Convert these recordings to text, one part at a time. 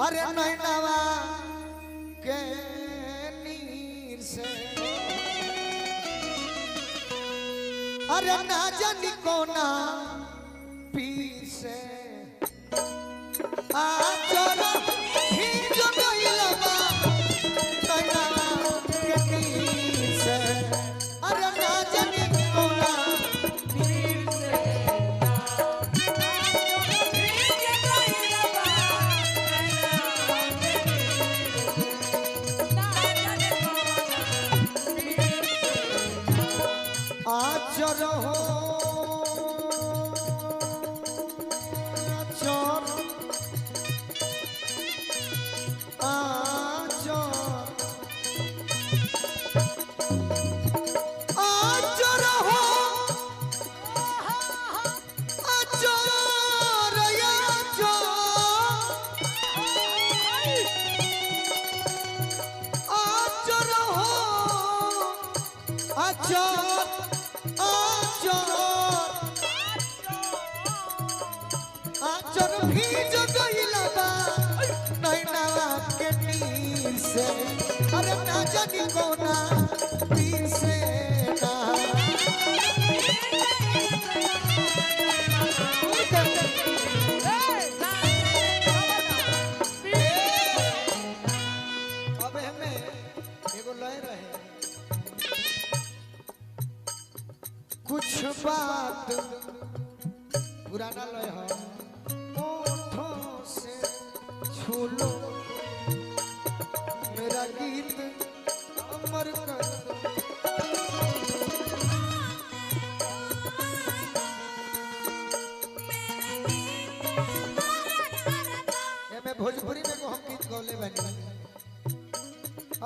अरे नैनवा के नीर से अरे ना जानी कोना पीर से आ चोरा भीज गइल बा नैनवा के नीर से अरे ना जानी कोना पीर से आचर हो आचर आचर आचर हो आचर आचर आचर हो आचर आचर आचर भीज गइल बा नैनवा के नीर से अरे ना जानी कोना पीर से ना अब हमें एगो लय रहे कुछ बात पुराना लय हो ओठों से छू लो मेरा गीत अमर कर दो। एमे भोजपुरी में को हम गीत गौले बनी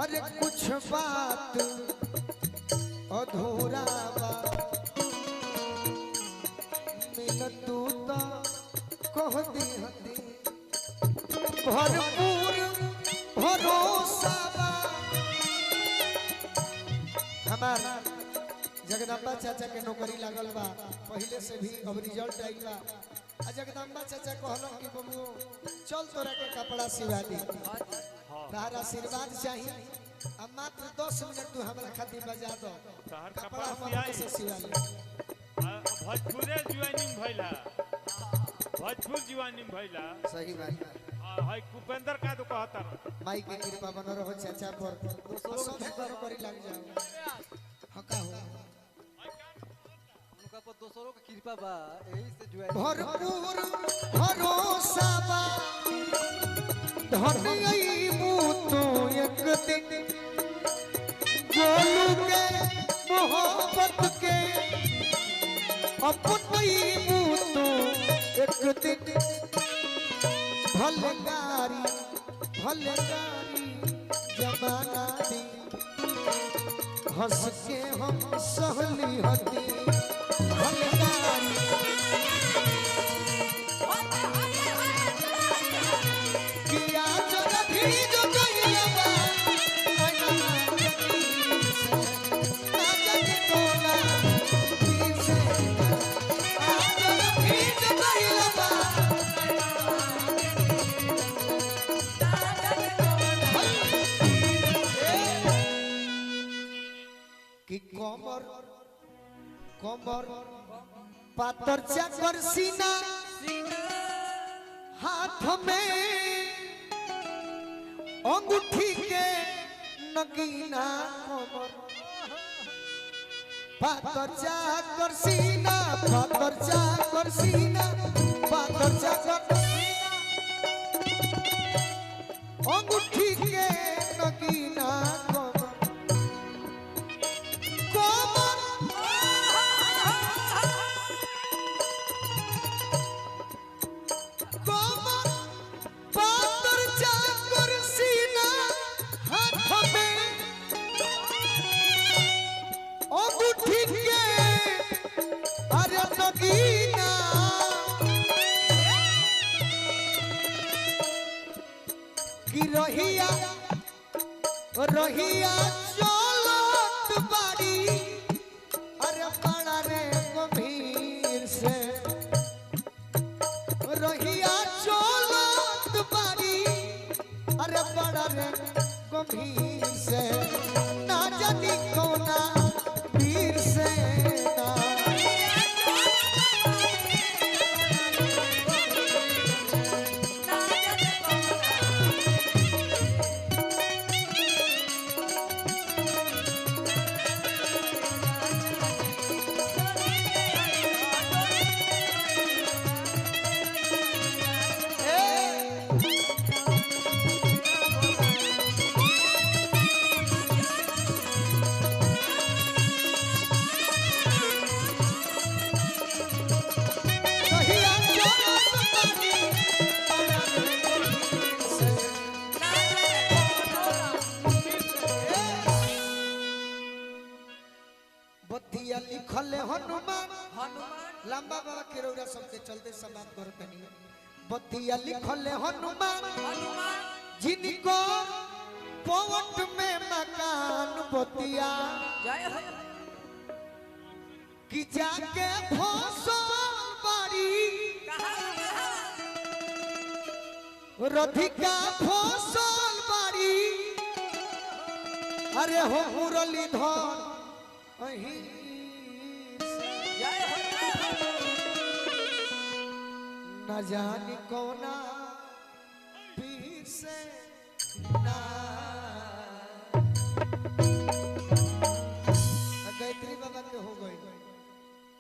अरे कुछ बात अधूरा बा मिल तू तो कह दी हती भरपूर भरोसा बा हमार जगदम्बा चाचा के नौकरी लागल बा पहले से भी अब रिजल्ट आइल बा आ जगदम्बा चाचा कहलन कि बबू चल तोरा के कपड़ा सिवा दी तार आशीर्वाद चाहिए अब मात्र 10 मिनट तू हमरा खातिर बजा दो तोहार कपड़ा कपड़ा हम सियाई। अपने से सिवा ले। भोजपुरे ज्वाइनिंग भइला, भोजपुर ज्वाइनिंग भइला। सही बात। है कुपेंद्र का तो कहता रह। माई के कृपा बन रहो चाचा पर और सब नौकरी लग जाओ हका हो। उनका पर दोसरों के कृपा बा, यही से ज्वाइन। भरपूर भरोसा बा धन अइबू तू एक दिन गोलू के मोहब्बत के अपन अइबू तू एक दिन भलगारी भलगारी जमाना दी हंस के हम सहली हती भलगारी किया जग भीज गइल बा नैना के नीर से, ना जाने कोना पीर से। आ जग भीज गइल बा। कि कमर कमर पातर चाकर सीना हाथ में अंगूठी के नगीना कमर पातर चाकर सीना पातर चाकर सीना पातर चाकर अंगूठी के नगीना कमर कमर कमर पातर चाकर सीना हाथ में अंगूठी के अरे नगीना कि रहिया रहिया चलत बाड़ी अरे बड़ा रे गंभीर से रहिया चलत बाड़ी गंभीर से, ना जानी कौना वीर से ना। ए, कहिया चलत बानी बड़ा गंभीर से। बतिया लिखल हनुमान, हनुमान लंबा बाबा के रौरा सबके चलते समाप्त करतनी। बतिया लिखल हनुमान हनुमान जिनको पवट में मकान, बतिया जय हो। कि जाके भोसल बाड़ी कहाँ कहाँ? रधिका भोसल बाड़ी, अरे हो मुरलीधर अहीं से। जय हो जय हो। न जानी कौना पीर से ना।